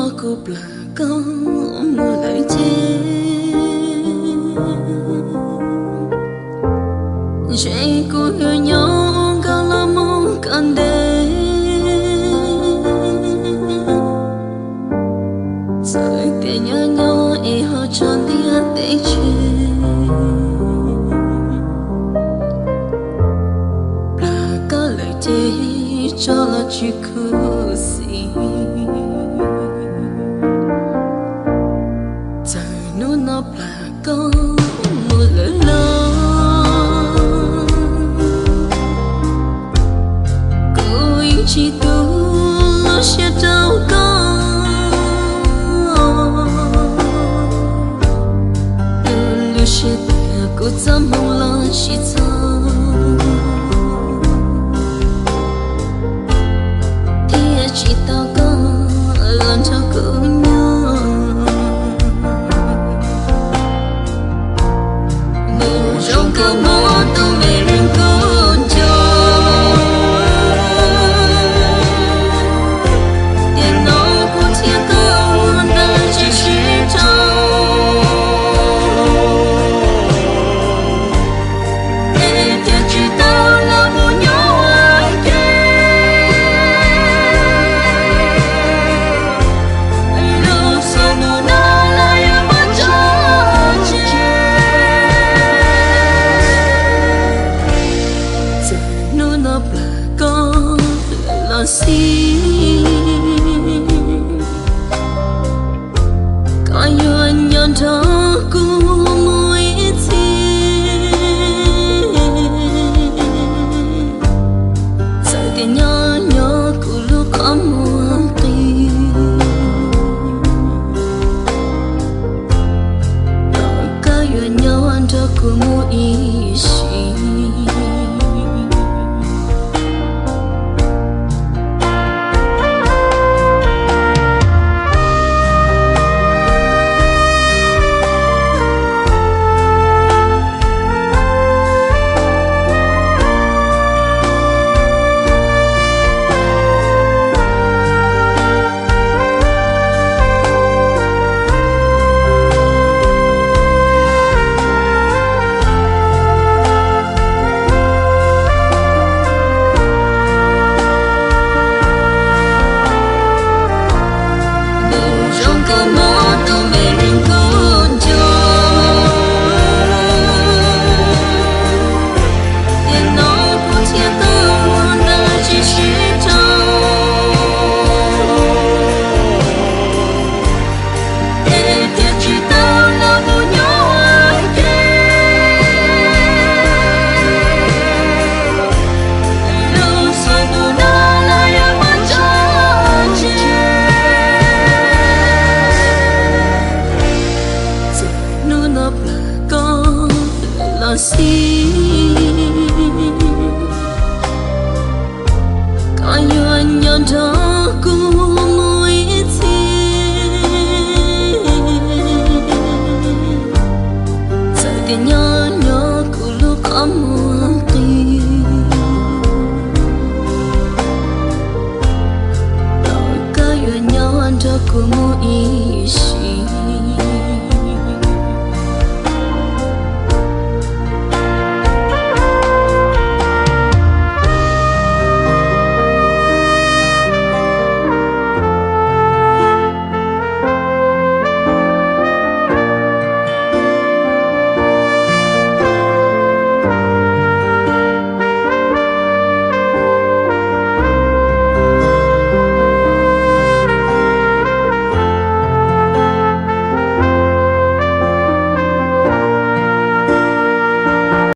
Kuv plam koj mus lawm ces, ntshe kuv yuav nyob nkauj los mus kom ntev. Txawm tias nyob nyob es ho tso ntiaj teb tseg, plam koj lawm ces tso los tsis khuv xim. Txawm hnub no plam koj mus lawm los, kuv yeej tsis tu lub siab rau koj. Kuv lub siab tias kuv txoj hmoo los tsis txog, thiaj tsis tau koj los nrog kuv nyob. Nws zoo kawg nkaus tus me neeg kuv nco, tiam no kuv thiab koj ua ntej tsis sib tau. Es tias tsis tau los mus nyob ua ke, lub xub nus no los yuav muab tso tseg. Txawm hnub no plam koj lawm los xij, koj yuav nyob nrog kuv mus ib txhis. Txawm tias nyob nyob kuv lub qhov muag qis, koj yuav nyob nrog kuv mus ib sim. Nws zoo kawg nkaus tus me neeg kuv nco, tiam no kuv thiab koj ua ntej tsis sib tau. Es tias tsis tau los mus nyob ua ke, lub xub nus no los yuav muab tso tseg. Txawm hnub no plam koj lawm los xij, koj yuav nyob nrog kuv mus ib txhis. Txawm tias nyob nyob kuv lub qhov muag qis, los koj yuav nyob nrog kuv mus ib